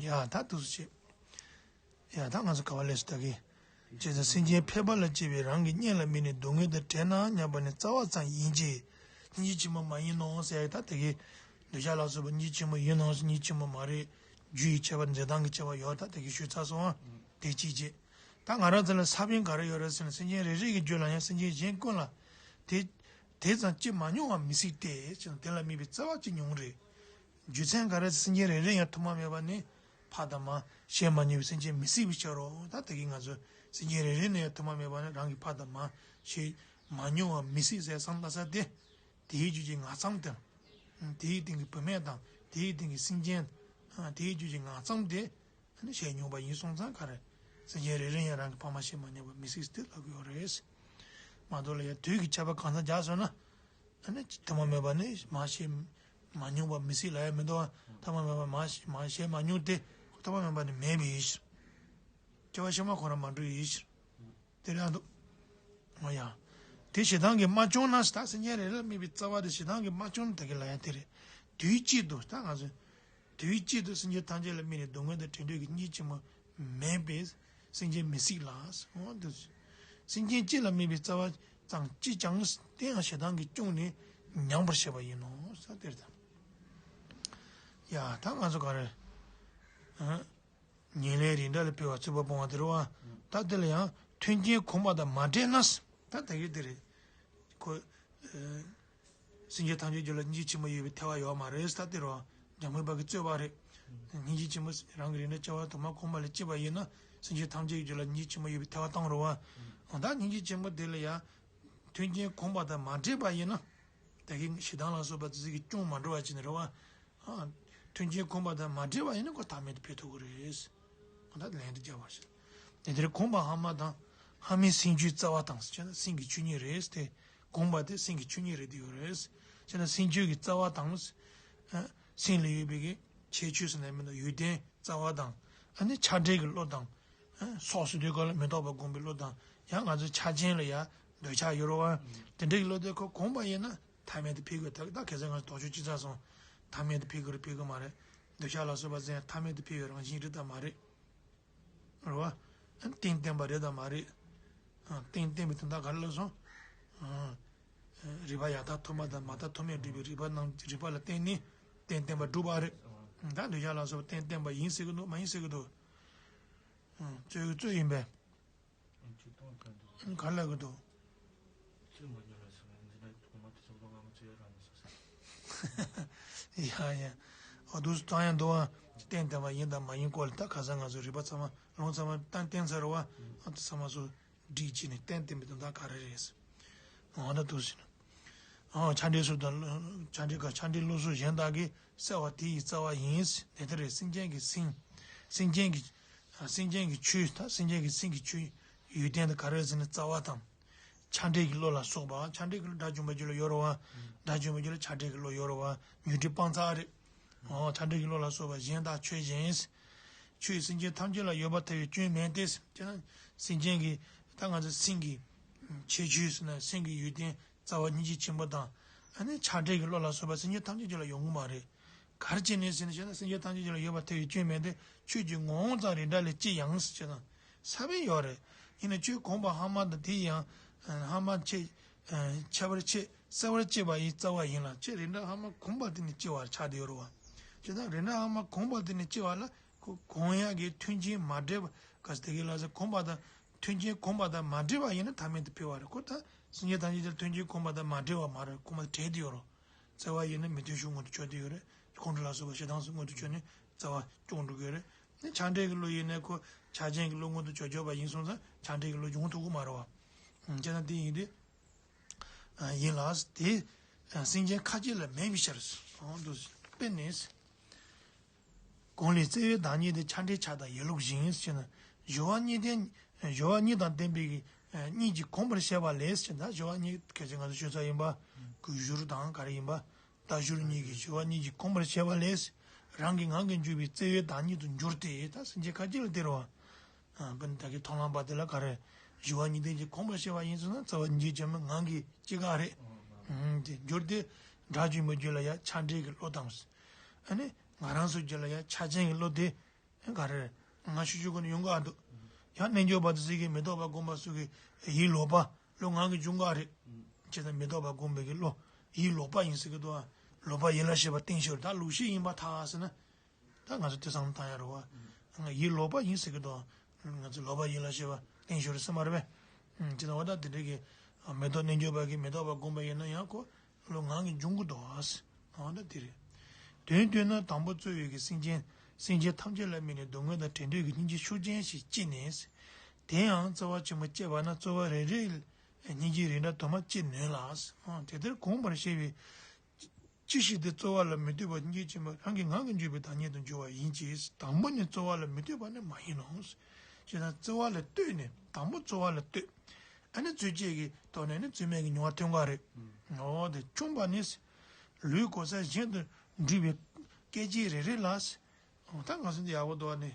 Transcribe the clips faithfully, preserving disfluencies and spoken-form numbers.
ཡ་ད་འདུག་སེ་བྱེད། ཡ་ད་ང་ཚོ་ག་བ་ལས་སུ་ད་གི། བྱས་ཙང་སེམས་ཅན་ཕལ་པ་ལ་སྐྱེས་པའི་རང་གི་གཉེན་ལ་དམིགས་ནས་སྡུག་བསྔལ་དང་བྲལ་ན་སྙམ་པ་ནི་རྩ་བ་ཙམ་ཡིན་གྱི། སྙིང་རྗེ་ཆེན་པོ་མ་ཡིན་ནོ་ཟེར་ཡ་ད་ད་གི། འདོད་ཆགས་ལ་སོགས་པ་སྙིང་རྗེ་ཆེན་པོ་ཡིན་ནོ་སྙིང་རྗེ་ཆེན་པོ་མ་རེད། རྒྱུ་ཡི་ཁྱད་པར་འཛིན་སྟངས་ཀྱི་ཁྱད་པར་ཡོད་ད་ད་གི་ཞུས་ཚར་སོང་ཨ། དེ་གཅིག་བྱས། ད་ང་རང་ཚོ་ལ་ས་བོན་ག་རེ་ཡོད་རེད་ཟེར་ན་སེམས་ཅན་རེ་རེ་གི་རྒྱུད་ལ་ཡང་སེམས་ཅན་གཞན་ཀུན་ལ། དེ། དེ་ཙམ་སྐྱེ་མ་མྱོང་བ་མི་སྲིད་དེ་ཅེས་དེ་ལ་དམིགས་པའི་རྩ་བ་སྐྱེ་མྱོང་རེད། རྒྱུ་མཚན་ག་རེ་སེམས་ཅན་རེ་རེ་ཡང་ཐོག་མ་མེད་པ་ནས་ཕ་དང་མ་ཤེས་མ་མྱོང་བའི་སེམས་ཅན་མི་སྲིད་པའི་ཕྱིར་རོ། ད་དེ་གིས་ང་ཚོ་སེམས་ཅན་རེ་རེ་ནས་ཡང་ཐོག་མ་མེད་པ་ནས་རང་གི་ཕ་དང་མ་ཤེས་མ་མྱོང་བ་མི་སྲིད་ཟེར་བསམ་ལ་ས་དེ། དེའི་རྒྱུད་ཀྱི་ངག་ཙམ་དང་། དེའི་སྟེང་གི་བུད་མེད་དང་དེའི་སྟེང་གི་སེམས་ཅན། དེའི་རྒྱུད་ཀྱི་ངག་ཙམ་དེ། ཨ་ནི་བཤད་མྱོང་བ་ཡིན་སོང་ཙང་ག་རེ། སེམས་ཅན་རེ་རེ་ཡང་རང་གི་ཕ་མ་ཤེས་མ་མྱོང་བ་མི་སྲིད་དེ་ལབ་ཀྱི་ཡོད་རེད། མ་གཏོགས་ལ་ཡང་དུས་ཀྱི་ཁྱད་པར་གང་ཟག་རྒྱག་སོང་ན། ཨ་ནི་ཐོག་མ་མེད་པ་ནས་མ་ཤེས་མ་མྱོང་བ་མི་སྲིད་ལ་ཡང་མི་འདུག་བ། ཐོག་མ་མེད་པ་མ་ཤེས་མ་ཤེས་མ་མྱོང་སྟེ་ཐོག་མ་མེད་པ་ནས་མེད་པའི་ཕྱིར། སྐྱེ་བ་ཕྱི་མ་ཁོ་རང་མ་འགྲོ་ཡི་ཕྱིར། དེ་རེད་འདུག་འོ་ཡ། དེ་ཞེ་སྡང་གིས་མ་བཅོམ་ན་ད་སེམས་ཅན་རེ་རེ་ལ་དམིགས་པའི་རྩ་བ་དེ་ཞེ་སྡང་གིས་མ་བཅོམ་ན་ད་གི་ལ་ཡ་དེ་རེད། དུས་གཅིག་ཏུ་ད་ང་ཚོས། དུས་གཅིག་ཏུ་སེམས་ཅན་ཐམས་ཅད་ལ་དམིགས་ནས་སྡུག་བསྔལ་དང་བྲལ་འདོད་ཀྱི་སྙིང་རྗེ་ཆེན་པོ་མེད་པས་སེམས་ཅན་མི་སྲིད་ལ། འོ་འདུག་སེམས་ཅན་གཅིག་ལ་དམིགས་པའི་རྩ་བ་ཙམ་གཅིག་ཀྱང་དེ་ཡང་ཞེ་སྡང་གིས་བཅོམ་ནས་མྱངས་པར་བྱེད་པ་ཡིན་ནོ་ས་དེར་ད། ཡ་ད་ང་ཚོ་ག་རེ། ཨ། ཉེར་ལེན་རིགས་འདྲ་ལ་འཕེལ་བ་རྩོད་པ་སྤོང་བ་དེ་རེད་བ། ད་དེ་ལ་ཡང་མཐུན་རྐྱེན་གོམས་པ་དང་མ་འདྲེས་ན། ད་དེ་གི་དེ་རེད། ཁོ། ཨ། སེམས་ཅན་ཐམས་ཅད་རྒྱུད་ལ་སྙིང་རྗེ་ཆེན་པོ་ཡོད་པའི་ཐལ་བ་ཡོད་མ་རེད་ད་དེ་རེད་བ། འཇམ་མགོན་པ་གི་རྩོད་པ་རེད། སྙིང་རྗེ་ཆེན་པོ་རང་གི་རིགས་འདྲ་སྐྱེ་བ་དུ་མ་གོམས་པ་ལ་སྐྱེས་པ་ཡིན་ན་སེམས་ཅན་ཐམས་ཅད་ཀྱི་རྒྱུད་ལ་སྙིང་རྗེ་ཆེན་པོ་ཡོད་པའི་ཐལ་བ་བཏང་རེད་བ། འོ་ད་སྙིང་རྗེ་ཆེན་པོ་དེ་ལ་ཡང་མཐུན་རྐྱེན་གོམས་པ་དང་མ་འདྲེས་པ་ཡིན་ན། དེ་གི་ཞེ་སྡང་ལ་སོགས་པ་ཙི་ཙི་གི་སྐྱོན་མ་འགྲོ་བ་ཅིག་ནི་རེད་བ། མཐུན་རྐྱེན་གོམས་པ་དང་མ་འདྲེས་པ་ཡིན་ན་ཁོ་ཐ་མལ་དུ་འཕེལ་ཐུབ་ཀྱི་རེད། ད་ལན་དུ་རྒྱབ་པ་ཞིག་དེ་དེར་གོམས་པ་ལྷག་མ་དང་ལྷག་མའི་སེམས་རྒྱུད་རྩ་བ་དང་ཟེར་ན་སེམས་ཀྱི་ཆོས་ཉིད་རེད་དེ། གོམས་པ་དེ་སེམས་ཀྱི་ཆོས་ཉིད་རེད་དེ་ཡོད་རེད། ཟེར་ན་སེམས་རྒྱུད་ཀྱི་རྩ་བ་དང་། སེམས་ལ་ཡོད་པའི་གི་ཁྱད་ཆོས་སུ་ནས་མི་འདུག་ཡོན་ཏན་རྩ་བ་དང་། ཨ་ནི་ཆགས་བྲལ་གྱི་བློ་དང་། སོགས་སུ་དུས་གང་ལ་མི་རྟོག་པ་སྒོམ་པའི་བློ་དང་ཡང་ང་ཚོའི་ཆགས་ཅན་ལ་ཡང་འདོད་ཆགས་ཡོད་རེད་བ། དེ་འདྲ་གི་བློ་དེ་ཁོ་གོམས་པ་ཡིན་ན་ཐ་མལ་དུ་འཕེལ་དགོས་ད་ད་གལ་སྲིད་ང་ཚོ་དོགས་གཅོད་ཅི་ཚར་སོང་། ཐ་མལ་དུ་འཕེལ་དགོས་རེད་འཕེལ་དགོས་མ་རེད། འདོད་ཆགས་ལ་སོགས་པ་ཟེར་ཡང་ཐ་མལ་དུ་འཕེལ་བའི་རང་བཞིན་རེད་དམ་མ་རེད། རེད་བ། རྟེན་བརྟེན་པ་རེད་དམ་མ་རེད། རྟེན་བརྟེན་པའི་དོན་དག་ག་རེ་ལབ་སོང་། རིགས་པ་ཡང་དག་ཐོབ་པ་དང་མ་དག་ཐོབ་མེད་སྒྲུབ་པའི་རིགས་པ་རྣམས་རིགས་པ་ལ་བརྟེན་ནས་རྟེན་བརྟེན་པ་སྒྲུབ་པ་རེད། ད་འདོད་ཆགས་ལ་སོགས་པ་རྟེན་བརྟེན་པ་ཡིན་ཟེར་གི་འདུག་མ་ཡིན་ཟེར་གི་འདུག་རྩོད་རྩོད་ཡིན་པས། ག་རེ་ལབ་གི་འདུག་ཡ་ཡ། འོ་འདུག་སེ་ཙང་ཡང་འདུག་ཨ། རྟེན་བརྟེན་པ་ཡིན་དང་མ་ཡིན་སྐོར་ལ་ད་ག་ས་ང་ཚོ་རིགས་པ་ཚང་མ་ལུང་ཚང་མ་བསྟན་བསྟན་ཚར་བ། ཨ་ཚང་མ་སོ་སྒྲིག་བྱས་ནས་རྟེན་བརྟེན་པའི་དོན་དག་ག་རེ་རེད། འོ་ད་འདུག་སེ་ན། ཨ་ཆགས་བྲལ་སོགས་དང་ཆགས་བྲལ་ག་ཆགས་བྲལ་བློ་སོགས་གཞན་དག་གིས་བསལ་བ་དེ་ཡི་རྩ་བ་ཡིན། དེ་ལྟར་སེམས་ཅན་གྱི་སེམས། སེམས་ཅན་གྱི། སེམས་ཅན་གྱི་ཆོས་ད་སེམས་ཅན་གྱི་སེམས་ཀྱི་ཆོས་ཡོན་ཏན་དེ་ག་རེ་ཟེར་ན་རྩ་བ་དང་། ཆགས་བྲལ་གྱི་བློ་ལ་སོགས་པ་ཆགས་བྲལ་གྱི་བློ་དགྲ་བཅོམ་པའི་རྒྱུད་ལ་ཡོད་རེད་བ། དགྲ་བཅོམ་པའི་རྒྱུད་ལ་ཆགས་བྲལ་གྱི་བློ་ཡོད་རེད་བ། ཉོན་སྒྲིབ་སྤང་ཚར་རེད། འོ་ཆགས་བྲལ་གྱི་བློ་ལ་སོགས་པ་གཞན་དག་ཆོས་གཞན། ཆོས་སེམས་ཅན་ཐམས་ཅད་ལ་ཡོད་པར་ཐལ་བའི་སྐྱོན་མེད་དེ། ཅེ་ན། སེམས་ཅན་གྱི་ད་ང་ཚོ་སེམས་ཀྱི་ཁྱད་ཆོས་ཟེར་ན་སེམས་ཀྱི་ཡོན་ཏན་རྩ་བ་སྙིང་རྗེ་ཆེན་པོ་དང་། ཨ་ནི་ཆགས་བྲལ་གྱི་བློ་ལ་སོགས་པ་སེམས་ཅན་ཐམས་ཅད་ཀྱི་ལ་ཡོང་གི་མ་རེད། ག་རེ་བྱས་ནས་ཟེར་ན་བྱས་ན་སེམས་ཅན་ཐམས་ཅད་ཀྱི་ལ་ཡོད་པར་ཐལ་བའི་སྐྱོན་མེད་དེ་ཆོས་ཀྱི་ངོ་བོ་ཙམ་རིགས་འདྲ་ལས་སྐྱེ་ཡང་ཟེར་ན། ས་བོན་ཡོད་རེད། ཡིན་ན་ཆོས་གོམས་པ་ལྷག་མ་དང་དེ་ཡང་ལྷག་མ་ཆེ། ཁྱད་པར་ཆེ་གསལ་བར་བྱེད་པ་ཡི་རྩ་བ་ཡིན་ལ་ཆོས་རིགས་འདྲ་ལྷག་མ་གོམས་པ་དེ་ནི་སྐྱེ་བར་ཆགས་བསྡད་ཡོད་རེད་བ། བྱས་ཙང་རིགས་འདྲ་ལྷག་མ་གོམས་པ་དེ་ནི་སྐྱེ་བ་ལ་ཁོ་གོམས་ཡག་གི་མཐུན་རྐྱེན་མ་འདྲེས་པ་ག་ས་དེ་གི་ལ་ས་གོམས་པ་དང་མཐུན་རྐྱེན་གོམས་པ་དང་མ་འདྲེས་པ་ཡིན་ན་ཐ་མལ་དུ་འཕེལ་བ་རེད་ཁོ་ད་སེམས་ཅན་ཐམས་ཅད་ཀྱི་མཐུན་རྐྱེན་གོམས་པ་དང་མ་འདྲེས་པ་མ་རེད་གོམས་པ་དང་བྲལ་བསྡད་ཡོད་རེད། བརྩེ་བ་ཡིན་ན་མི་མཐུན་ཕྱོགས་མངོན་དུ་གྱུར་བསྡད་ཡོད་རེད། ཁོང་ཁྲོ་ལ་སོགས་པ་ཞེ་སྡང་སོགས་མངོན་དུ་གྱུར་ནས་བརྩེ་བ་སྐྱོང་འགྲོ་གི་ཡོད་རེད། ནི་ཆགས་བྲལ་གྱི་བློ་ཡིན་ནའི་ཁོ་ཆགས་ཅན་གྱི་བློ་མངོན་དུ་གྱུར་གྱུར་པ་ཡིན་སོང་ཙང་ཆགས་བྲལ་གྱི་བློ་ཡོང་ཐུབ་ཀྱི་མ་རེད་བ། བྱས་ན་དེ་ཡིན་དུས། ཡིན་ལ་དེ་སེམས་ཅན་ཁ་ཅིག་ལ་མེད་པའི་ཕྱིར། འོ་འདུག་སེ་དཔེར་ན། གོང་ལས་བརྩེ་བའི་བདག་ཉིད་དེ་ཆགས་བྲལ་ཆགས་དང་ཡིན་ལུགས་བཞིན་ཟེར་ན། སྦྱོར་བ་གཉིས་ལྡན། སྦྱོར་བ་གཉིས་དང་ལྡན་པའི་གཉིས་ཀྱིས་གོམས་པར་བྱས་པ་ལས་ཟེར་ན་སྦྱོར་བ་གཉིས་གལ་ཆེ་ང་ཚོ་ཤོད་ས་ཡིན་པ། གུས་སྦྱོར་དང་ག་རེ་ཡིན་པ། ལྟ་སྦྱོར་གཉིས་ཀྱིས་སྦྱོར་བ་གཉིས་ཀྱིས་གོམས་པར་བྱས་པ་ལས། རང་གི་ངང་གིས་འཇུག་པའི་བརྩེ་བའི་བདག་ཉིད་དུ་འགྱུར་ཏེ་ད་སེམས་ཅན་ཁ་ཅིག་ལ་སྟེར་བ། དཔེར་ན་ད་གིན་མཐོང་ལམ་པ་དེ་ལ་ག་རེ། སྦྱོར་བ་གཉིས་ལྡན་གྱིས་གོམས་པར་བྱས་པ་ཡིན་ཟེར་ན་རྩ་བ་ཉིད་ཀྱི་ངང་གིས་ཅི་ག་རེད། དེ་འགྱུར་ཏེ་དགྲ་བཅོམ་པའི་རྒྱུད་ལ་ཡང་ཆགས་བྲལ་གྱི་བློ་དང་། ཨ་ནི་ང་རང་ཚོའི་རྒྱུད་ལ་ཡང་ཆགས་ཅན་གྱི་བློ་དེ། ག་རེ་རེད། ང་ཆུ་ཆུ་ཀུན་ཡོང་ག་འདུག་ཡང་རྣལ་འབྱོར་པ་དེ་ཚོ་གི་མི་ལྡོག་པ་སྒོམ་པ་སོགས་ཀྱི་ཡིད་ལོག་པ་བློ་ངང་གིས་འབྱུང་ག་རེད། བྱས་ཙང་མི་ལྡོག་པ་སྒོམ་པའི་གི་བློ་ཡིད་ལོག་པ་ཡིན་ཟེར་གི་འདུག་ལོག་པ་ཡིད་ལ་བྱེད་པ་རྟེན་གཞིར་ད་ལོག་ཤེས་ཡིན་པར་ཐལ་ཟེར་ན། ད་ང་ཚོ་དེ་བསམ་བློ་བཏང་ཡ་རེད་བ། ཡིད་ལོག་པ་ཡིན་ཟེར་གི་འདུག་ང་ཚོ་ལོག་པ་ཡིད་ལ་བྱེད་པ་རྟེན་གཞིར་ཟེར་མ་རེད་པས། བྱས་ཙང་འོ་ད་དེ་འདྲའི་གི་མི་ལྡོག་རྣལ་འབྱོར་པ་གི་མི་ལྡོག་པ་སྒོམ་པ་ཡིན་ན་ཡང་ཁོ། བློ་ངང་གིས་འབྱུང་གི་འདུག་ཨ། འོ་ན་དེ་རེད། དོན་བསྡུས་ན་དང་པོ་རྩོལ་བའི་གི་སེམས་ཅན་སེམས་ཅན་ཐམས་ཅད་ལ་དམིགས་ནས་སྡུག་བསྔལ་དང་བྲལ་འདོད་ཀྱི་སྙིང་རྗེ་ཤུགས་ཅན་ཞིག་སྐྱེས་ནས། དེ་ཡང་རྩོལ་བ་ཆེན་པོ་སྐྱེས་པ་ན་རྩོལ་བ་རེ་རེ་ལ་སྙིང་རྗེ་རིགས་འདྲ་དུ་མ་སྐྱེ་ནུས་ལ། འོ་དེ་ལྟར་གོང་བར་བཤད་པའི་ཅི་ཞིག་དེ་རྩོལ་བ་ལ་མི་ལྟོས་པར་སྙིང་རྗེ་ཆེན་པོ་རང་གི་ངང་གིས་འཇུག་པའི་བདག་ཉིད་དུ་འགྱུར་བ་ཡིན་གྱི། དང་པོ་ནི་རྩོལ་བ་ལ་མི་ལྟོས་པ་ནི་མ་ཡིན་ནོ། ཞེ་ན་རྩོལ་བ་ལ་ལྟོས་ནས་དང་པོ་རྩོལ་བ་ལ་ལྟོས། ཨ་ནི་རྩོལ་བཅས་ཀྱི་ཐོག་ནས་ནི་རྩོལ་མེད་ཀྱི་མྱོང་བ་ཐོན་ག་རེད། འོ་དེ་མཆོངས་པ་ནི། ལུས་གོས་ས་གཞན་དུ་འདྲུད་པའི་སྐད་ཅིག་རེ་རེ་ལ། འོ་ད་ང་ཚོ་འདི་ཡག་པོ་འདུག་ནི།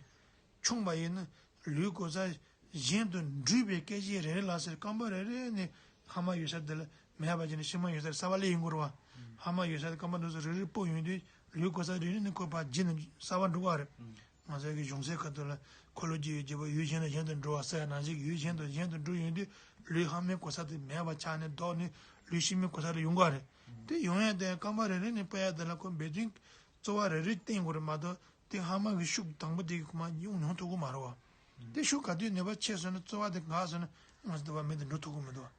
མཆོངས་པ་ཡིན་ན་ལུས་གོས་ས་གཞན་དུ་འདྲུད་པའི་སྐད་ཅིག་རེ་རེ་ལ་ཟེར། རྐང་པ་རེ་རེ་ནི་ཕ་མ་ཡོད་ས་དེ་ལ་མེད་པ་ཅིག་ནི་ཕྱི་མ་ཡོད་སར་གསར་པ་སླེབས་ཡོང་གི་རེད་བ། ཕ་མ་ཡོད་སར་རྐང་པ་འདུག་སེ་རེ་རེ་སྤོ་ཡོང་དུས་ལུས་གོས་ས་རེ་རེ་ནི་ཁོ་ཕར་བརྗེས་ནས་གསར་པ་འགྲོ་གི་རེད། ང་ཚོའི་གི་གཞུང་སའི་ཁ་ཐུག་ལ་འཁོར་ལོ་བརྒྱད་ཡོད་ཀྱི་བ། ཡུལ་གཞན་ནས་གཞན་དུ་འགྲོ་བ་ཟེར་ཡ་ནང་བཞིན་གྱི་ཡུལ་གཞན་དུ་གཞན་དུ་འགྲོ་ཡོང་དུས་ལུས་ཕ་མའི་གོས་ས་དེ་མེད་པ་ཆགས་ནས་ལྡོག་ནས་ལུས་ཕྱི་མའི་གོས་ས་རེ་ཡོང་གི་རེད། དེ་ཡོང་ཡ་དེ་རྐང་པ་རེ་རེ་ནས་སྤོ་ཡ་དེ་ལ་ཁོ་འབད་བརྩོན་རྩོལ་བ་རེ་རེ་བསྟེན་དགོས་རེད་མ་གཏོགས་དེ་ཕ་མ་གི་ཤུགས་དང་པོ་དེ་གི་ཁོ་མ་མྱོང་མྱོང་ཐུབ་ཀྱི་མ་རེད་བ། དེ་ཤུགས་ག་དུས་ནུས་པ་ཆེ་སོང་ན་རྩོལ་བ་དེ་འགག་སོང་ན་ང་ཚོ་འདི་བ་མི་དེ་འགྲོ་ཐུབ་ཀྱི་མི་འདུག་བ།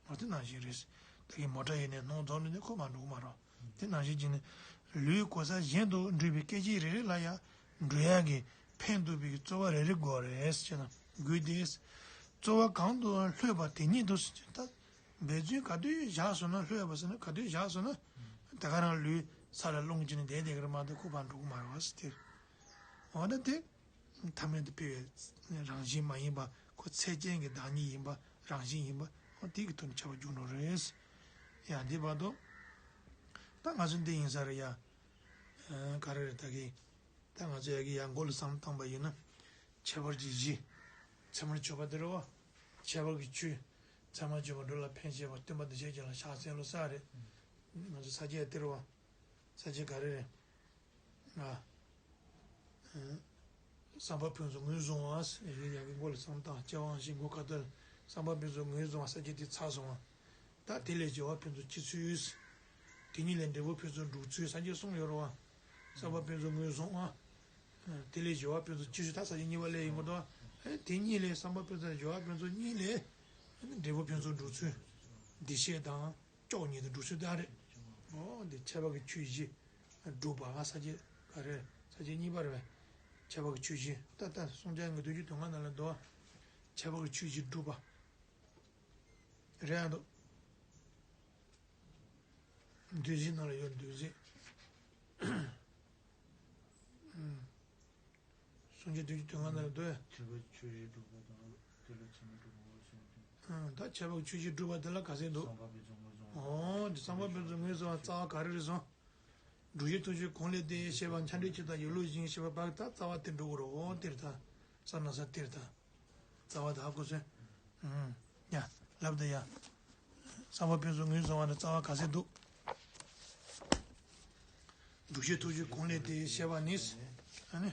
འོ་དེ་ནང་བཞིན་རེད། ད་གིན་མོ་ཊ་ཡིན་ནའི་སྣང་རྫོགས་ནས་ནི་ཁོ་མ་འགྲོ་གི་མ་རེད། དེ་ནང་བཞིན་བྱས་ནས་ལུས་གོས་ས་གཞན་དུ་འདྲུད་པའི་སྐད་ཅིག་རེ་རེ་ལ་ཡང་འགྲོ་ཡག་གི་ཕན་ཐོགས་པའི་རྩོལ་བ་རེ་རེ་དགོས་རེད་ཅེ་ན་དགོས་ཏེ། རྩོལ་བ་གང་དུ་ལྷོད་པ་དེ་ཉིད་དུ་ཟེར་ད། འབད་བརྩོན་ག་དུས་བཞག་སོང་ན་ལྷོད་པ་ཟེར་ན་ག་དུས་བཞག་སོང་ན་ད་ག་རང་ལུས་ས་ལ་རླུང་གིས་ནི་བདས་བསྡད་ཀྱི་རེད་མ་གཏོགས་ཁོ་ཕར་འགྲོ་གི་མ་རེད་བ་ཟེར་ཏེ། འོ་ན་དེ། ཐ་མལ་དུ་འཕེལ་བའི་རང་བཞིན་མ་ཡིན་པ་ཁོ་ཚད་ཅན་གྱི་བདག་ཉིད་ཡིན་པ་རང་བཞིན་ཡིན་པ་འོ་དེ་གི་ཐོག་ནས་ཁྱབ་པ་འཇུག་འགྲོ་རེད། ཡང་འདི་བར་དུ་ད་ང་ཚོ་འདི་ཡིན་ས་རེད་ཡ། ག་རེ་རེད་ད་གི། ད་ང་ཚོ་ཡ་གི་ཡ་མགོ་ལ་བསམ་བཏང་པ་ཡིན་ན། ཁྱད་པར་གྱི་གཞི། ཚད་མར་གྱུར་པ་དེ་རེད་བ། ཁྱད་པར་གྱི་ཆོས། ཚད་མར་གྱུར་པ་འགྲོ་ལ་ཕན་བྱེད་པ་སྟོན་པ་འདི་བྱས་ཀྱང་ལ་ཕྱག་འཚལ་ལོ་ས་རེད། ང་ཚོ་ས་སྐྱ་དེ་རེད་བ། ས་སྐྱ་ག་རེ་རེད། ཨ། བསམ་པ་ཕུན་སུམ་ངོས་བཟུང་བ། ཡ་གི་མགོ་ལ་བསམ་བཏང་སྐྱེ་བ་ཞིག་མགོ་ཁ་ཏོན། བསམ་པ་ཕུན་སུམ་ངོས་བཟུང་བ་ས་སྐྱ་དེ་ཚར་སོང་བ། ད་དེ་ལས་བྱ་བ་ཕུན་སུམ་ཅི་ཚུལ། དེ་གཉིས་ལས་འབྲས་བུ་ཕུན་སུམ་འགྲུབ་ཚུལ་སངས་རྒྱས་གསུངས་ཡོད་རེད་བ། བསམ་པ་ཕུན་སུམ་ངོས་བཟུང་བ། དེ་ལས་བྱ་བ་ཕུན་སུམ་ཅི་ཚུལ་ད་ས་བཅད་གཉིས་པ་ལས་ཡིན་གོ་ད། དེ་གཉིས་ལས་བསམ་པ་ཕུན་སུམ་བྱ་བ་ཕུན་སུམ་གཉིས་ལས། འབྲས་བུ་ཕུན་སུམ་འགྲུབ་ཚུལ། འདུ་ཤེས་དང་ཅོག་གཉིས་དུ་འགྲུབ་ཚུལ་ད་རེད། འོ་འདི་ཁྱད་པར་གྱི་ཆོས་བཞི། འགྲུབ་པ་ས་བཅད་ག་རེ་ས་བཅད་གཉིས་པ་རེད་པས། ཁྱད་པར་གྱི་ཆོས་བཞི་ད་ལྟ་སངས་རྒྱས་ཀྱི་བསྟན་བཅོས་དོན་ལྔ་ནང་ལ་འདུག་ཁྱད་པར་གྱི་ཆོས་བཞི་འགྲུབ་པ། རེད་ཨ་འདུག་འདུས་བྱས་ནང་ལ་ཡོད་འདུས་བྱས། སངས་རྒྱས་བསྟན་བཅོས་དོན་ལྔ་ནང་ལ་འདུག་ཁྱད་པར་ཆོས་བཞི་སྒྲུབ་པ་དང་དེ་ལ་ཚད་མ་སྒྲུབ་པའོ་ཞེས་པ་སྟེ། ད་ཁྱད་པར་ཆོས་བཞི་སྒྲུབ་པ་དེ་ལ་ག་ཚད་འདུག་བསམ་པ་ཕུན་སུམ་ངོས་བཟུང་བ། འོ་འདི་བསམ་པ་ཕུན་སུམ་ངོས་བཟུང་བ་རྩ་བ་ག་རེ་རེད་སོང་། སྒྲུབ་བྱེད་ཐུགས་རྗེ་གང་ལས་ཏེ་ཞེས་པ་མཆན་འགྲེལ་ཅན་དང་ཡིད་བློ་བཞིན་ཞེས་པ་བར་ད་རྩ་བ་དེ་འགྲོ་གི་རེད། འོ་དེ་རེད་ད། ས་ན་ས་དེ་རེད་ད། རྩ་བ་ད་ཧ་གོ་སོང་། ཡ། ལབ་ད་ཡ། བསམ་པ་ཕུན་སུམ་ངོས་བཟུང་བ་ནི་རྩ་བ་ག་ཚད་འདུག་སྒྲུབ་བྱེད་ཐུགས་རྗེ་གང་ལས་ཏེ་ཞེས་པ་ནི། ཨ་ནི།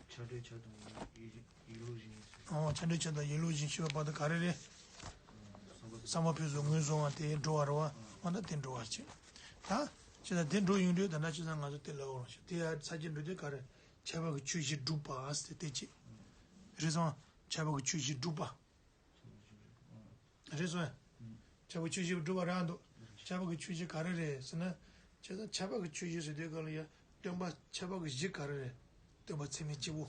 མཆན་འགྲེལ་ཅན་དང་ཡིད་ཡིད་བློ་བཞིན། ཨོ་མཆན་འགྲེལ་ཅན་དང་ཡིད་བློ་བཞིན་ཞེས་པ་བར་དུ་ག་རེ་རེད། བསམ་པ་ཕུན་སུམ་ངོས་བཟུང་བ་དེ་འགྲོ་བ་རེད་བ། འོ་ན་དེ་འགྲོ་བར་བྱེད། ད། ཅི་ད་དེ་འགྲོ་ཡོང་དུས་ད་ན་ཅི་ད་ང་ཚོ་དེ་ལ་འོང་ཞིག་དེ་ཡ་ས་བཅད་འགྲོ་དུས་ག་རེ། ཁྱད་པར་གྱི་ཆོས་བཞི་སྒྲུབ་པ་ཟེར་དེ་ཅི། རེད་སོང་། ཁྱད་པར་གྱི་ཆོས་བཞི་སྒྲུབ་པ། རེད་སོང་། ཁྱད་པར་ཆོས་བཞི་སྒྲུབ་པ་རང་འདུག་ཁྱད་པར་གྱི་ཆོས་བཞི་ག་རེ་རེད་ཟེར་ན། བྱས་ཙང་ཁྱད་པར་གྱི་ཆོས་བཞི་ཟེར་དུས་སྐབས་ལ་ཡང་སྟོན་པ་ཁྱད་པར་གྱི་བཞི་ག་རེ་རེད། སྟོན་པ་ཚད་མེད་གཅིག་པུ།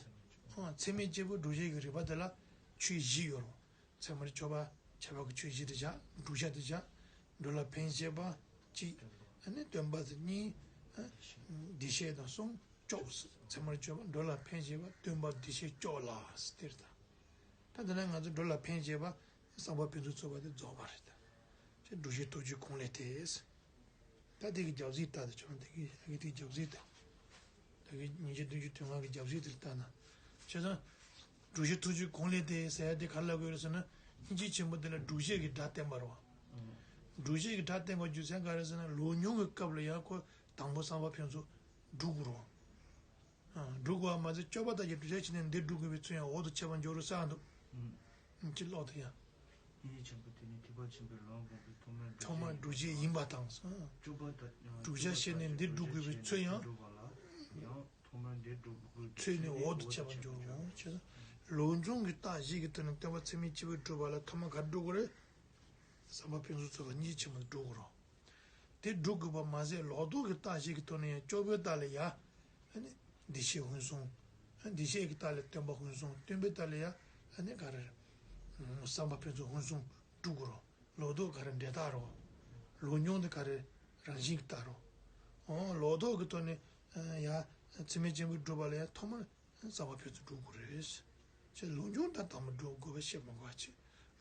ཨང་ཚད་མེད་གཅིག་པུ་སྒྲུབ་བྱེད་ཀྱི་རིགས་པ་དེ་ལ་ཆོས་བཞི་ཡོད་རེད། ཚད་མར་གྱུར་པ་ཁྱད་པར་གྱི་ཆོས་བཞི་དེ་བཞག་བསྒྲུབ་བྱ་དེ་བཞག་འགྲོ་ལ་ཕན་བྱེད་པ་གཅིག་ཨ་ནི་སྟོན་པ་དེ་གཉིས། ཨ་འདུས་བྱས་དང་གསུམ་ཅོག་ཚད་མར་གྱུར་པ་འགྲོ་ལ་ཕན་བྱེད་པ་སྟོན་པ་འདུས་བྱས་ཅོག་ལ་ཟེར་དེ་རེད་ད། ད་དེ་ནས་ང་ཚོ་འགྲོ་ལ་ཕན་བྱེད་པ་བསམ་པ་ཕུན་སུམ་ཚོགས་པ་དེ་རྫོགས་པ་རེད་ད། ཅེས་སྒྲུབ་བྱེད་ཐུགས་རྗེ་གང་ལས་ཏེ། ད་དེ་གི་རྒྱབ་གཟིགས་ལྟ་དེ་བྱུང་དེ་གི་ཨ་གི་དེ་གི་རྒྱབ་གཟིགས་ལྟ། ད་གི་སྙིང་རྗེ་བསྟན་བཅོས་དོན་ལྔ་གི་རྒྱབ་གཟིགས་དེ་ལྟ་ན། བྱས་ཙང་། སྒྲུབ་བྱེད་ཐུགས་རྗེ་གང་ལས་ཏེ་ཟེར་ཡ་དེ་ག་རེ་ལབ་དགོས་རེད་ཟེར་ན། སྙིང་རྗེ་ཆེན་པོ་དེ་ལ་སྒྲུབ་བྱེད་ཀྱི་སྒྲ་བསྟན་པ་རེད་བ། སྒྲུབ་བྱེད་ཀྱི་སྒྲ་བསྟན་པ་རྒྱུ་མཚན་ག་རེ་ཟེར་ན་ལོག་མྱོང་གི་སྐབས་ལ་ཡང་ཁོ་དང་པོ་བསམ་པ་ཕུན་སུམ་འགྲུབ་དགོས་རེད་བ། སྒྲུབ་དགོས་པ་མ་ཟད་སྤྱོད་པ་དག་གིས་བསྒྲུབ་བྱ་ཕྱིར་ནི་འདིར་སྒྲུབ་དགོས་པའི་ཚུལ་ཡང་འོག་ཏུ་འཆད་པར་འགྱུར་རོ་ཟེར་འདུག་ཅི་ཀློག་དེ་ཡང་། སྙིང་རྗེ་ཆེན་པོ་དེ་ནི་ཐེག་པ་ཆེན་པོའི་ལམ་དགོངས་པའི་ཐོག་མར་ཐོག་མར་སྒྲུབ་བྱེད་ཡིན་པ་དང་། སྤྱོད་པ་དག་སྒྲུབ་བྱ་ཕྱིར་ནི་འདིར་སྒྲུབ་དགོས་པའི་ཚུལ་ཡང་། ཚུལ་ནི་འོག་ཏུ་འཆད་པར་འགྱུར་རོ། ལུགས་འབྱུང་གི་རྟགས་བཞི་གི་དོན་ནི་སྟོན་པ་ཚད་མེད་གཅིག་པུས་བསྒྲུབས་པ་ལ་ཐོག་མར་ག་རེ་སྒྲུབ་དགོས་རེད། བསམ་པ་ཕན་ཚུན་ཚོགས་པ་སྙིང་རྗེ་ཆེན་པོ་སྒྲུབ་དགོས་རེད། དེ་སྒྲུབ་དགོས་པ་མ་ཟད་ལོག་རྟོག་གི་རྟགས་བཞི་གི་ཐོག་ནས་ཡང་སྤྱོད་པའི་རྟགས་ལ་ཡ། ཨ་ནི། འདུ་ཤེས་ཕུན་སུམ། ཨ་འདུ་ཤེས་ཀྱི་རྟགས་ལ་སྟོན་པ་ཕུན་སུམ། སྟོན་པའི་རྟགས་ལ་ཡ། ཨ་ནི་ག་རེ། བསམ་པ་ཕན་ཚུན་ཕུན་སུམ་སྒྲུབ་དགོས་རེད། ལོག་རྟོག་ག་རེ་འབྲས་རྟགས་རེད། ལུགས་འབྱུང་དེ་ག་རེ། རང་བཞིན་གྱི་རྟགས་རེད། འོ་ལོག་རྟོག་གི་ཐོག་ནས། ཡ། ཚད་མེད་ཅན་པོས་བསྒྲུབས་པ་ལ་ཡ་ཐོག་མར། བསམ་པ་ཕན་ཚུན་སྒྲུབ་དགོས་རེད། ཅེས་ལུགས་འབྱུང་ད་དང་པོ་སྒྲུབ་དགོས་པ་བཤད་མ་དགོས་པ་བྱས།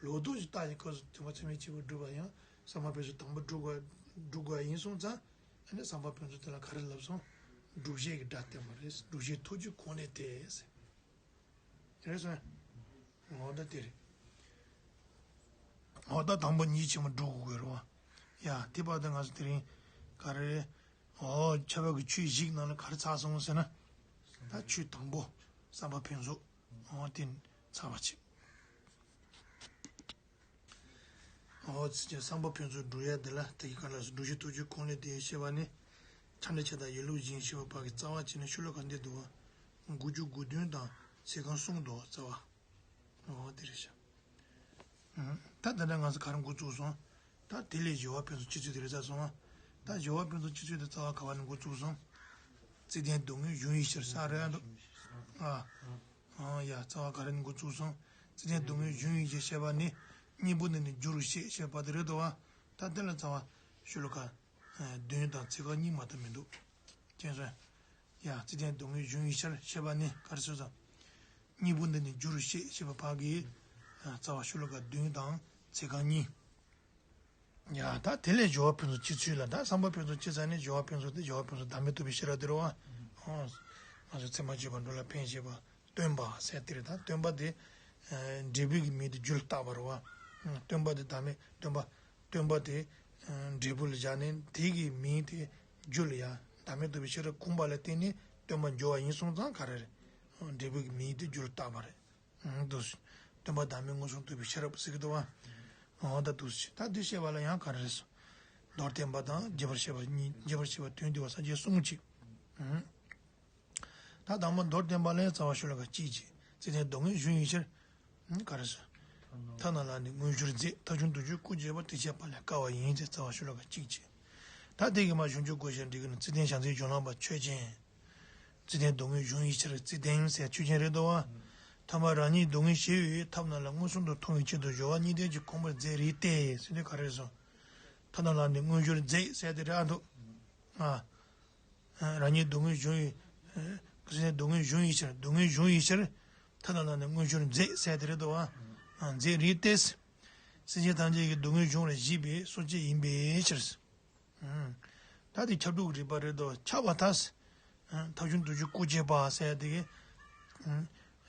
ལོག་རྟོག་གི་རྟགས་ཀྱི་སྐབས་སུ་དེ་མ་ཚད་མེད་གཅིག་པུ་སྒྲུབ་པ་ཡང་བསམ་པ་ཕན་ཚུན་དང་པོ་སྒྲུབ་དགོས། སྒྲུབ་དགོས་པ་ཡིན་སོང་ཙང་། ཨ་ནི་བསམ་པ་ཕན་ཚུན་དེ་ལ་ག་རེ་ལབ་སོང་། སྒྲུབ་བྱེད་ཀྱི་སྒྲ་བསྟན་པ་རེད། སྒྲུབ་བྱེད་ཐུགས་རྒྱུད་ཁོང་ལས་ཏེ། རེད་སོང་། འོ་ད་དེ་རེད། འོ་ད་དང་པོ་སྙིང་རྗེ་ཆེན་པོ་སྒྲུབ་དགོས་རེད་བ། ཡ་དེ་བར་དུ་ང་ཚོ་དེ་རིང་ག་རེ་རེད། འོ་ཁྱད་པར་གྱི་ཆོས་བཞི་གི་ནང་ལ་ག་རེ་ཚར་སོང་ཟེར་ན། ད་ཆོས་དང་པོ་བསམ་པ་ཕན་ཚུན། འོ་དེ་ཚར་བ་ཆེ། འོ་ཚིག་ཅན་བསམ་པ་ཕན་ཚུན་སྒྲུབ་ཡ་དེ་ལ་དེ་གི་ག་ལ་སོ་སྒྲུབ་བྱེད་ཐུགས་རྒྱུད་ཁོང་ལས་ཏེ་ཞེས་པ་ནི། ཆ་འདྲ་ཆ་དང་ཡིན་ལུགས་བཞིན་ཞེས་པ་བར་གྱི་རྩ་བ་བྱས་ནས་ཤོ་ལོ་ཀ་འདི་འདུག་བ། དགུ་བཅུ་གོ་བདུན་དང་ཚིག་རྐང་གསུམ་འདུག་རྩ་བ། འོ་དེ་རེད་ཤག་ད་ད་ལྟ་ང་ཚོ་ག་རེ་འགོ་བཙུགས་སོང་། ད་དེ་ལས་སྦྱོར་བ་ཕན་ཚུན་སྤྱི་ཚུལ་དེ་རེད་ཚར་སོང་ང་། ད་སྦྱོར་བ་ཕན་ཚུན་སྤྱི་ཚུལ་དེ་རྩ་བ་ག་བ་ནས་འགོ་བཙུགས་སོང་། ཚིག་དོན་སྡུག་བསྔལ་གཞུང་ཡིན་ཕྱིར་ས་རེད་འདུག་ཨ། ཨང་ཡ་རྩ་བ་ག་རེ་ནས་འགོ་བཙུགས་སོང་། ཚིག་དོན་སྡུག་བསྔལ་གཞུང་ཡིན་ཕྱིར་ཞེས་པ་ནི། གཉེན་པོ་འདི་ནི་རྒྱུ་རུ་བཤད་ཞེས་པ་དེ་རེད་དོ། ད་དེ་ལ་རྩ་བ་ཤོ་ལོ་ཀ་བདུན་དང་ཚིག་རྐང་གཉིས་མ་གཏོགས་མི་འདུག་མཁྱེན་སོང་། ཡ་ཚིག་དོན་སྡུག་བསྔལ་གཞུང་ཡིན་ཕྱིར་ཞེས་པ་ནི་ག་རེ་ཟེར་སོང་། གཉེན་པོ་འདི་ནི་རྒྱུ་རུ་བཤད་ཞེས་པ་བར་གྱི་རྩ་བ་ཤོ་ལོ་ཀ་བདུན་དང་ཚིག་རྐང་གཉིས། ཡ་ད་དེ་ལས་སྦྱོར་བ་ཕན་ཚུན་སྤྱི་ཚུལ་ལ་ད་བསམ་པ་ཕན་ཚུན་སྤྱི་ཚུལ་ནི་སྦྱོར་བ་ཕན་ཚུན་དེ་སྦྱོར་བ་ཕན་ཚུན་བདག་མེད་རྟོགས་པའི་ཤེས་རབ་དེ་རེད་བ། ང་ཚོ་ཚད་མ་སྤྱོད་པ་འགྲོ་ལ་ཕན་ཞེས་པ་སྟོན་པ་ཟེར་དེ་རེད། ད་སྟོན་པ་དེ་འབྲས་བུ་གི་མིང་དེ་རྒྱུ་ལ་བཏགས་པ་རེད་བ། སྟོན་པ་དེ་བདག་མེད་སྟོན་པ་སྟོན་པ་དེ་འབྲས་བུ་ལ་བཞག་ནས་དེ་གི་མིང་དེ་རྒྱུ་ལ་ཡང་བདག་མེད་རྟོགས་པའི་ཤེས་རབ་སྒོམ་པ་ལ་བརྟེན་ནས་སྟོན་པ་འབྱོར་བ་ཡིན་སོང་ཙང་ག་རེ་རེད། འབྲས་བུ་གི་མིང་དེ་རྒྱུ་ལ་བཏགས་པ་རེད། འདུག་སྟོན་པ་བདག་མེད་མངོན་སུམ་རྟོགས་པའི་ཤེས་རབ་ཟེར་གྱི་འདུག་བ། འོ་ད་འདུག་ད་འདི་བཤད་པ་ལ་ཡང་ག་རེ་རེད་སོ། མདོར་བསྟན་པ་དང་རྒྱས་པར་བཤད་པ་གཉིས། རྒྱས་པར་བཤད་པ་དོན་བསྡུ་བ་ས་བཅད་གསུམ་གཅིག་ད་དང་པོ་མདོར་བསྟན་པ་ལ་ཡང་རྩ་བ་ཤོ་ལོ་ཀ་གཅིག་བྱས། ཚིག་དོན་སྡུག་བསྔལ་གཞུང་ཡིན་ཕྱིར། ག་རེ་སོ། ཐ་ན་ལ་ནི་མངོན་ཤེས་རྫས་ཐབས་བྱུང་བདུན་ཅུ་སྐུ་བྱེད་པ་དེ་བཤད་པ་ལས་དཀའ་བ་ཡིན་ཟེར་རྩ་བ་ཤོ་ལོ་ཀ་གཅིག་བྱས། ད་དེ་གི་མ་གཞུང་ཆོས་སྐུ་ཞེས་འབྲི་གི་ནི་ཚིག་དོན་བྱང་སེམས་སྦྱོར་ལམ་པ་ཆོས་ཅན། ཚིག་དོན་སྡུག་བསྔལ་གཞུང་ཡིན་ཕྱིར་ཚིག་དོན་ཟེར་ཆོས་ཅན་རེད་དོ། ཐ་མ་རང་ཉིད་སྡུག་བསྔལ་ཞི་བའི་ཐབས་རྣམས་ལ་མངོན་སུམ་དུ་མཐོང་བའི་ཆེད་དུ་སྦྱོར་བ་གཉིས་ལྡན་གྱི་ཁོང་པར་མཛད་རིགས་ཏེ་ཟེར་དུས་ག་རེ་རེད་སོང་། ཐ་ན་ལ་ནི་མངོན་ཤེས་རྫས་ཟེར་དེ་རེད་འདུག་ཨ། རང་ཉིད་སྡུག་བསྔལ་གཞུང་ཡིན། ཚིག་དོན་སྡུག་བསྔལ་གཞུང་ཡིན་ཕྱིར་སྡུག་བསྔལ་གཞུང་ཡིན་ཕྱིར། ཐ་ན་ལ་ནི་མངོན་ཤེས་རྫས་ཟེར་དེ་རེད་དོ། མཛད་རིགས་ཏེ། སེམས་ཅན་ཐམས་ཅད་ཀྱི་སྡུག་བསྔལ་གཞུང་ལ་བཞེད་པའི་སྲོལ་འབྱེད་ཡིན་པའི་ཕྱིར། ད་དེ་ཁྱབ་བསྒྲགས་ཀྱི་རིགས་པ་རེད་དོ། ཁྱབ་པ་དང་། ཐབས་བྱུང་བདུན་ཅུ་སྐུ་བྱེད་པ་ཟེར་ཡ་དེ་གི་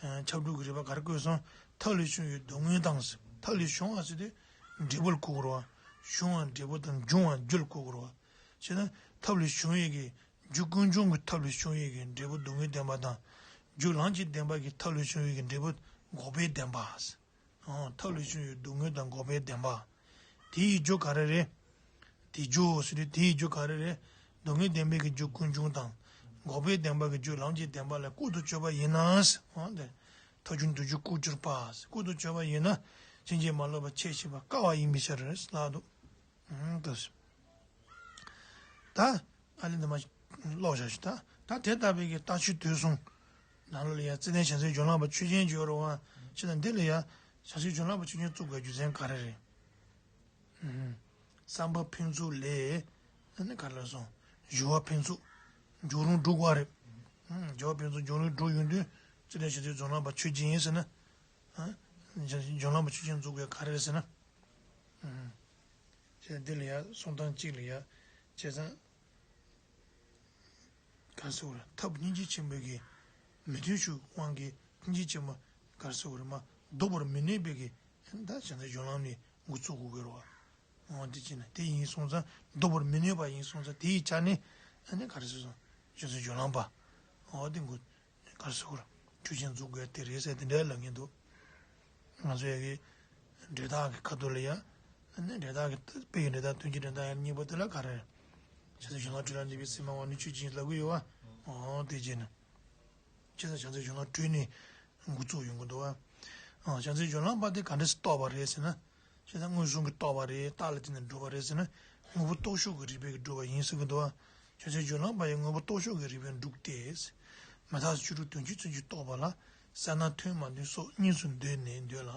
ཁྱབ་བསྒྲགས་ཀྱི་རིགས་པ་ག་རེ་བཀོད་སོང་། ཐབས་ལས་བྱུང་བའི་སྡུག་བསྔལ་དང་། ཐབས་ལས་བྱུང་བ་ཟེར་དུས་འབྲས་བུ་ལ་གོ་དགོས་རེད་བ། བྱུང་བ་འབྲས་བུ་དང་འབྱུང་བ་རྒྱུ་ལ་གོ་དགོས་རེད་བ། བྱས་ན་ཐབས་ལས་བྱུང་བའི་གི་རྒྱུ་ཀུན་འབྱུང་གི་ཐབས་ལས་བྱུང་བའི་གི་འབྲས་བུ་སྡུག་བསྔལ་བདེན་པ་དང་། རྒྱུ་ལམ་གྱི་བདེན་པ་གི་ཐབས་ལས་བྱུང་བའི་གི་འབྲས་བུ་འགོག་པའི་བདེན་པ། ཨང་། ཐབས་ལས་བྱུང་བའི་སྡུག་བསྔལ་དང་འགོག་པའི་བདེན་པ། དེ་ཡི་རྒྱུ་ག་རེ་རེད། དེ་རྒྱུ་ཟེར་དུས་དེ་ཡི་རྒྱུ་ག་རེ་རེད། སྡུག་བསྔལ་བདེན་པའི་གི་རྒྱུ་ཀུན་འབྱུང་དང་། འགོག་པའི་བདེན་པ་གི་རྒྱུ་ལམ་གྱི་བདེན་པ་ལ་ལྐོག་ཏུ་གྱུར་པ་ཡིན་ན། ཨང་། དེ། ཐབས་བྱུང་བདུན་ཅུ་སྐུ་གྱུར་པ། ལྐོག་ཏུ་གྱུར་པ་ཡིན་ན། ཕྱིན་ཆད་མ་ལོག་པར་ཁྱད་ཕྱེ་བ་དཀའ་བ་ཡིན་པའི་ཕྱིར་ལབ་འདུག་ཨང་། དེ། ད། ཨ་ལེ་འདི་མ་ཀློག་བཞག་ཞུ་ད། ད་དེ་ལྟ་བུའི་གི་ལྟ་ཆོས་དུས་གསུམ། ནང་ལོགས་ལ་ཡང་བརྩེ་ལྡན་བྱང་སེམས་སྦྱོར་ལམ་པ་ཆོས་ཅན་ཅིག་ཡོད་རེད་བ། ཅི་ད་འདི་ལ་ཡང་བྱང་སེམས་སྦྱོར་ལམ་པ་ཆོས་ཅན་བཙུགས་དགོས་རྒྱུ་མཚན་ག་རེ་རེད། ཨུམ། བསམ་པ་ཕན་ཚུན་ལས། ཨ་ནི་ག་རེ་ལབ་སོང་། སྦྱོར་བ་ཕན་ཚུན། སྦྱོར་རུང་སྒྲུབ་དགོས་རེད། ཨུམ། སྦྱོར་བ་ཕན་ཚུན་སྦྱོར་རུང་སྒྲུབ་ཡོང་དུས་བརྩེ་ལྡན་བྱང་སེམས་སྦྱོར་ལམ་པ་ཆོས་ཅན་ཡིན་ཟེར་ན། ཨ། བྱང་སེམས་སྦྱོར་ལམ་པ་ཆོས་ཅན་བཙུགས་དགོས་ག་རེ་རེད་ཟེར་ན། ཨུམ། ཅེས་འདི་ལ་ཡང་གསུང་སྟངས་གཅིག་ལ་ཡང་བྱས་ཙང་། ག་རེ་ཟེར་དགོས་རེད། ཐབས་སྙིང་རྗེ་ཆེན་པོའི་གི་མི་མཐུན་ཕྱོགས་དབང་གིས་སྙིང་རྗེ་ཆེན་པོ་ག་རེ་ཟེར་དགོས་རེད་མ་བཟློག་པར་མི་ནུས་པའི་གི་ད་བྱང་སེམས་སྦྱོར་ལམ་ནས་འགོ་བཙུགས་དགོས་ཀྱི་རེད་བ། འོ་དེ་བྱས་ན་དེ་ཡིན་སོང་ཙང་བཟློག་པར་མི་ནུས་པ་ཡིན་སོང་ཙང་དེ་ཡི་ཆ་ནས་ཨ་ནི་ག་རེ་ཟེར་སོང་བྱང་སེམས་སྦྱོར་ལམ་པ། འོ་དེ་འགོ་ ག་རེ་ཟེར་དགོས་རེད། ཆོས་ཅན་འཛུགས་དགོས་དེ་རེད་ཟེར་དེ་འདྲའི་ལབ་མཁན་འདུག་ང་ཚོ་ཡ་གི་འབྲས་རྟགས་ཀྱི་ཁ་ཐུག་ལ་ཡ། ཨ་ནི་འབྲས་རྟགས་ཀྱི་དཔེ་ཡི་འབྲས་རྟགས་དོན་གྱི་འབྲས་རྟགས་ཡ་གཉིས་པོ་དེ་ལ་ག་རེ་རེད། བྱང་སེམས་གཞན་ལ་སྤྲོས་ལ་གནས་པའི་སེམས་མ་བ་ནི་ཆོས་ཅན་ལབ་གི་ཡོད་བ། འོ་དེ་བྱས་ན། བྱས་ཙང་བྱང་སེམས་གཞན་ལ་སྤྲོས་ནས་འགོ་བཙུགས་ཡོང་གི་འདུག་བ། ཨ། བྱང་སེམས་སྦྱོར་ལམ་པ་དེ་ག་འདྲས་སེ་རྟོགས་པ་རེད་ཟེར་ན། བྱས་ཙང་མངོན་སུམ་གྱིས་རྟོགས་པ་རེད། རྟགས་ལ་བརྟེན་ནས་སྒྲུབ་པ་རེད་ཟེར་ན། དངོས་པོ་རྟོགས་ཕྱོགས་ཀྱི་རིགས་པས་སྒྲུབ་པ་ཡིན་ཟེར་གྱི་འདུག་བ། བྱང་སེམས་སྦྱོར་ལམ་པ་ཡིས་དངོས་པོ་རྟོགས་ཕྱོགས་ཀྱི་རིགས་པས་སྒྲུབ་སྟེ། མི་རྟག་སོགས་བཅུ་དྲུག་དོན་སྤྱིའི་ཚུལ་གྱིས་རྟོགས་པ་ལ། གསལ་སྣང་ཐོན་མ་ཐོན་སོགས་གཉིས་སུ་འདོད་ནས་འདོད་ལ།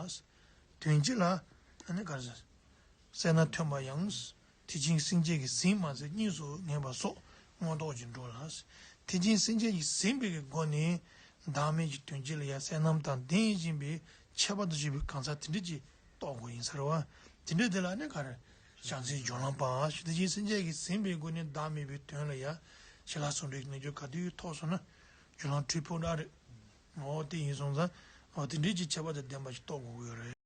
དོན་སྤྱི་ལ། ཨ་ནི་ག་རེ་ཟེར། གསལ་སྣང་ཐོན་པ་ཡང་། ཐེག་ཆེན་སེམས་བསྐྱེད་ཀྱིས་ཟིན་མ་ཟིན་གཉིས་སུ་ངེས་པ་སོགས་མངོན་རྟོགས་ཀྱིས་འགྲོ་ལ། ཐེག་ཆེན་སེམས་བསྐྱེད་ཀྱིས་ཟིན་པའི་གི་སྒོ་ནས་བདག་མེད་ཀྱི་དོན་སྤྱི་ལ་ཡང་གསལ་རྣམ་དང་ལྡན་བཞིན་པའི་ཁྱད་པར་དུ་བྱས་པའི་གང་ཟག་དེ་འདྲ་ཅིག་རྟོགས་དགོས་ཡིན་ཟེར་བ། དེ་འདྲ་དེ་ལ་ནི་ག་རེ། བྱང་སེམས་སྦྱོར་ལམ་པ། ཐེག་ཆེན་སེམས་བསྐྱེད་ཀྱིས་ཟིན་པའི་སྒོ་ནས་བདག་མེད་པའི་དོན་ལ་ཡང་ཞི་ལྷག་ཟུང་འབྲེལ་གྱི་རྣལ་འབྱོར་ག་དུས་ཐོབ་སོང་ན་སྦྱོར་ལམ་འཁྲུལ་ཕུགས་འདྲ་རེད། འོ་དེ་ཡིན་སོང་ཙང་། འོ་དེ་འདྲ་ཅིག་ཁྱད་པར་དང་ལྡན་པ་ཞིག་རྟོགས་དགོས་ཀྱི་ཡོད་རེད།